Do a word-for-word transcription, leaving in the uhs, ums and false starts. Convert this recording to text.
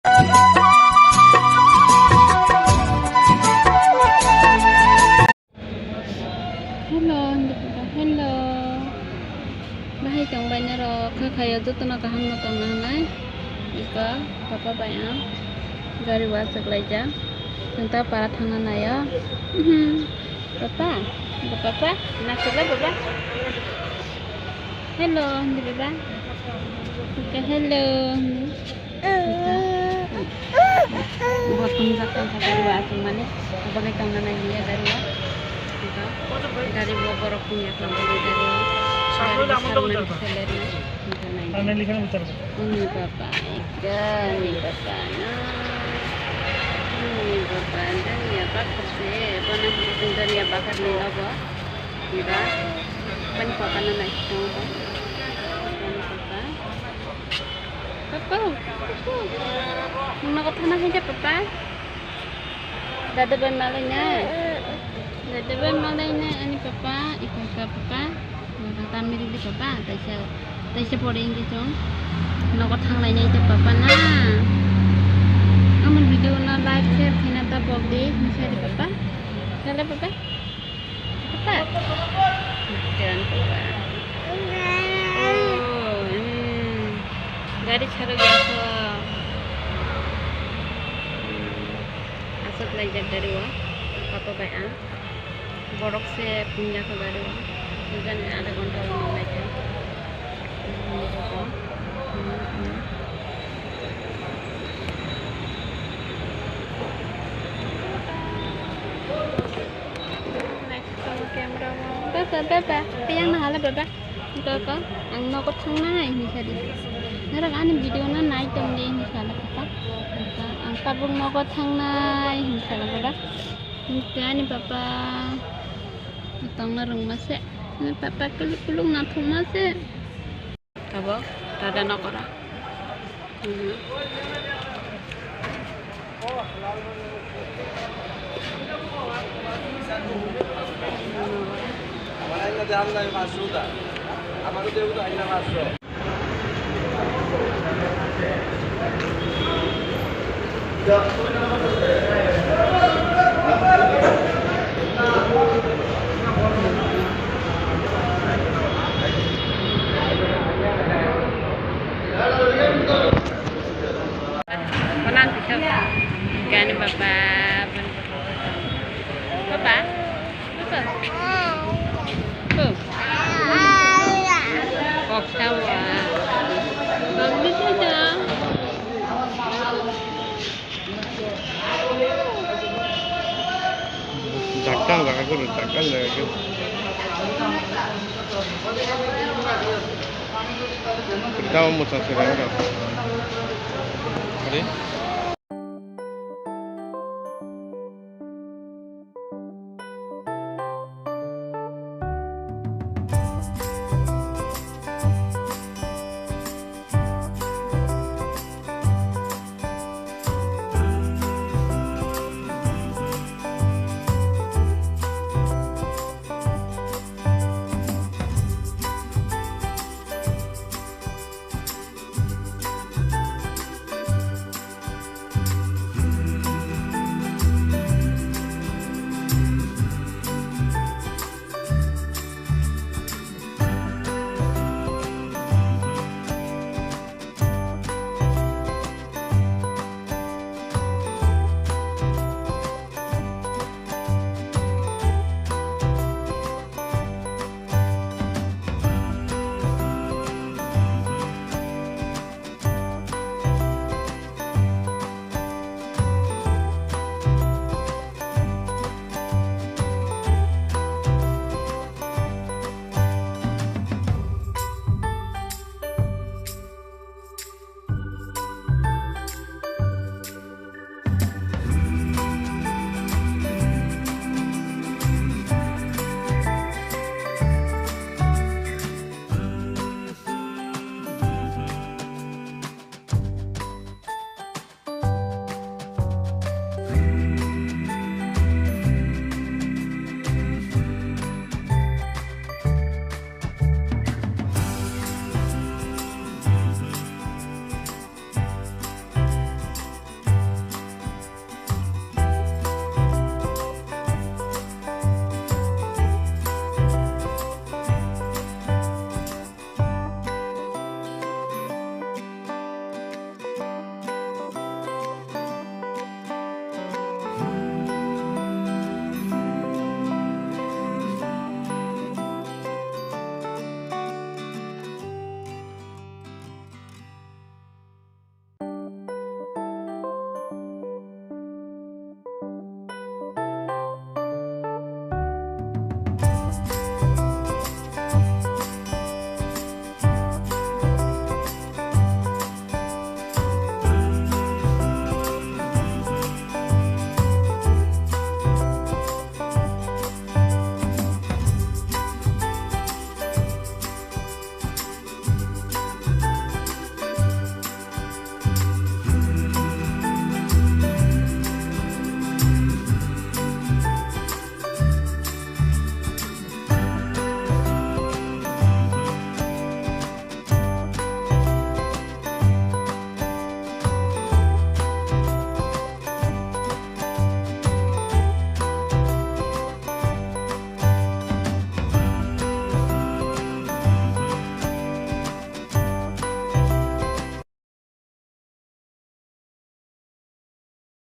Hello, hindi pa ba? Hello. Bahai tong bai norok, kha khayo jotono kaham no tong nang nai. Iko papa bai ang gari o achuk lai jak. Chwng ta para thang na nai o. Mhm. Papa, ba papa, na kula baba. Hello, hindi baba. Iko hello. Bo tungjak tongkha gari o achukmani, obo khe tongna nai hiya gari o. Gari o borok tungya kha gari o. Gari o salmani seler ni. Ani papa, ika, ani papa, na. Ani papa, ani papa, se, bono hinwi tongya bakar ni obo. Ika, ani papa no nai tongkha. Ani papa. Papa, papa. Nung nogo thana hai de, papa. Dada bai malai na. Dada bai malai na, ani papa, iko ka papa. Nung ta miri di papa, taisa, taisa pore indi chong. Nogo thang lai nai de papa na. Amon video na like, share, khaina ta bok di, misa di papa. Kala papa. Papa. Jangan papa. Oh, hmm. Gari charo gaya kho. Hmm. Aswk laijak gari o. Papa bai ang. Borok se pungya kho gari o. Jangan ada kontrol laijak. Hmm, papa. Hmm, hmm. Baba, baba, piyang na hala baba. Baba, ang nogo thangnai hinwi sadi. Norok ani video no nai tongdi hinwi sala baba. Baba, ang tabuk nogo thangnai hinwi sala baba. Hinwi ani baba tongna rwngma se. Ani papa kuluk kuluk nathokma se. Tabuk dada nokora. Mhm. Bonan pisau. Gani baba, bani baba. Baba. Baba. Baba. Kok tawa. Bang di sana. Jakkan jaga guru, jakkan jaga guru. Kita mau muncul sini, kan? Tadi?